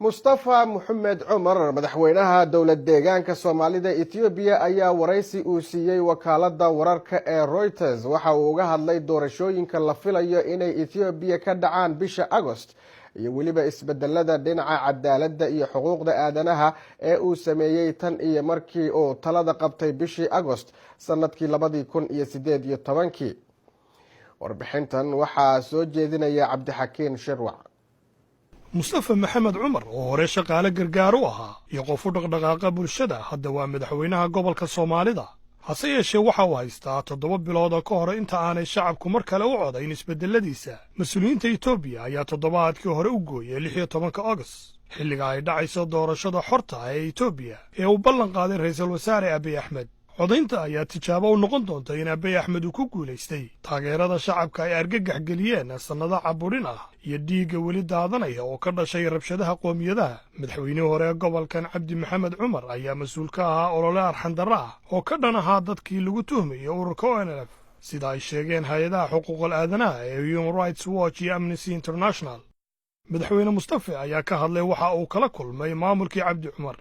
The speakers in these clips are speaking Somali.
Mustafa Moxamed Cumar, madaxweynaha Dowlad Deegaanka Soomaalida Etoobiya, ayaa waraysi uu siiyey wakaalada wararka ee Reuters waxa uu uga hadlay doorashooyinka la filayo inay Etoobiya ka dhacaan bisha Agost iyo weliba isbedelada dhinaca cadaaladda iyo xuquuqda aadanaha ee uu sameeyey tan iyo markii uu talada qabtay bishii Agost sanadkii 2018-kii. Warbixintan waxaa soo jeedinaya Cabdixakiin Shirwac. Mustafa Maxamed Cumar, oo hore shaqaale gargaar u ahaa iyo qof u dhaqdhaqaaqa bulshada, hadda waa madaxweynaha gobolka Soomaalida. Hase yeeshee waxa uu haystaa 7 bilood oo ka hor inta aanay shacabku mar kale u codayn isbeddelladiisa. Mas-uuliyiinta Etoobiya ayaa toddobaadkii hore u gooyey 16-ka August, xilliga ay dhacayso doorashada xorta ah ee Etoobiya ee uu ballan qaaday Ra'iisul Wasaare Abiy Axmed. Codaynta ayaa tijaabo u noqon doonta in Abiy Axmed uu ku guulaystay taageerada shacabka ay argagax geliyeen sannado caburin ah iyo dhiigga weli daadanaya oo ka dhashay rabshadaha qoomiyadaha. Madaxweynihii hore ee gobolkan, Cabdi Maxamed Cumar, ayaa mas-uul ka ahaa olole arxandarro ah oo ka dhan ahaa dadkii lagu tuhmayay ururka ONLF, sida ay sheegeen hay-adaha xuquuqal aadanaha ee Human Rights Watch iyo Amnesty International. Madaxweyne Mustafe ayaa ka hadlay waxa uu kala kulmay maamulkii Cabdi Cumar.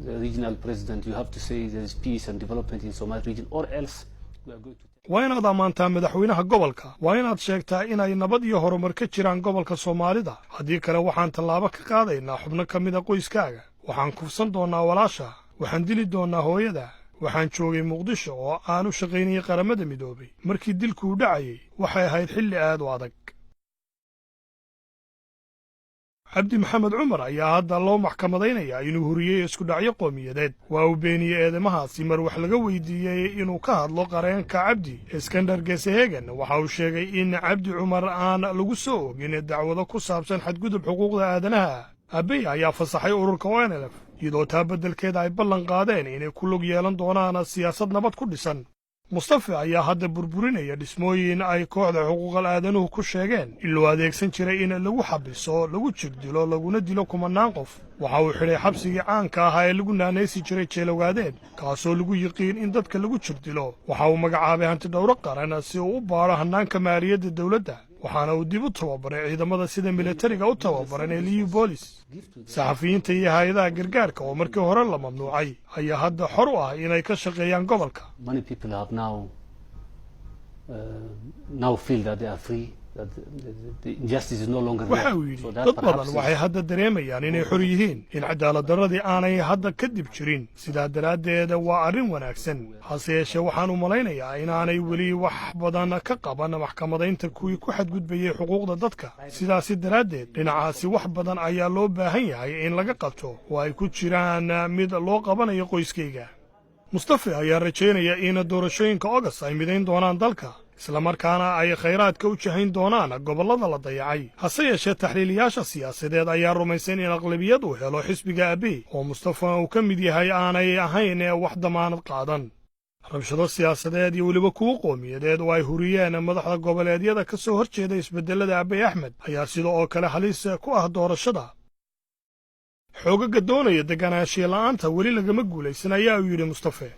The regional president, you have to say there is peace and development in Somali region, or else we are going to. Waa inaad ammaantaa madaxweynaha gobolka. Waa inaad sheegtaa inay nabad iyo horumar ka jiraan gobolka Soomaalida. Haddii kale, waxaan tallaabo ka qaadaynaa xubno ka mida qoyskaaga. Waxaan kufsan doonnaa walaasha. Waxaan dili doonnaa hooyada. Waxaan joogay Muqdisho oo aan u shaqaynayay Qaramada Midoobay markii dilkuu dhacayay. Waxay ahayd xilli aad u adag. Cabdi Maxamed Cumar ayaa hadda loo maxkamadaynayaa inuu huriyey iskudhacyo qoomiyadeed. Waa uu beeniyey eedamahaasi. Mar wax laga weydiiyey inuu ka hadlo, qareenka Cabdi, Iskandar Gesehegan, waxa uu sheegay in Cabdi Cumar aan lagu soo ogin dacwado ku saabsan xadgudub xuquuqda aadanaha. Abiy ayaa fasaxay ururka ONLF, iyadoo taa beddelkeeda ay ballan qaadeen inay ku lug yeelan doonaan siyaasad nabad ku dhisan. Mustafe ayaa hadda burburinaya dhismooyin ay kooxda xuquuqal aadanuhu ku sheegeen in loo adeegsan jiray in lagu xabiso, lagu jirdilo, laguna dilo kumanaan qof. Waxa uu xidhay xabsigii caanka ahaa ee lagu naanaysi jiray Jeelogaadeen, kaasoo lagu yiqiin in dadka lagu jirdilo. Waxa uu magacaabay hanti dhowro qaran si uu u baadho hannaanka maaliyadda dowladda, waxaana uu dib u tababaray ciidamada sida militariga u tababaran ee Liyu Boolis. Saxafiyiinta iyo hay-adaha gargaarka oo markii hore la mamnuucay ayaa hadda xor u ah inay ka shaqeeyaan gobolka. Many people have now feel that they are free, that the injustice is no longer there. Waxa uu yidhi, dad badan waxay hadda dareemayaan inay xor yihiin, in cadaaladdarradii aanay hadda kadib jirin. Sidaa daraaddeed waa arrin wanaagsan. Hase yeeshee waxaan u malaynayaa inaanay weli wax badan ka qaban maxkamadaynta kuwii ku xadgudbayey xuquuqda dadka. Sidaasi daraaddeed dhinacaasi wax badan ayaa loo baahan yahay in laga qabto, oo ay ku jiraan mid loo qabanayo qoyskayga. Mustafe ayaa rajaynaya in doorashooyinka August ay midayn doonaan dalka, islamarkaana ay khayraadka u jahayn doonaan gobollada la dayacay. Hase yeeshee taxliiliyaasha siyaasadeed ayaa rumaysan in aqlabiyad uu helo xisbiga Abiy, oo Mustafa uu ka mid yahay, aanay ahayn wax damaanad qaadan. Rabshado siyaasadeed iyo weliba kuwo qoomiyadeed oo ay huriyeen madaxda goboleedyada ka soo hor jeeda isbeddelada Abiy Axmed ayaa sida oo kale halis ku ah doorashada. Xoogaga doonaya deganaanshiya la'aanta weli lagama guulaysan, ayaa uu yidhi Mustafe.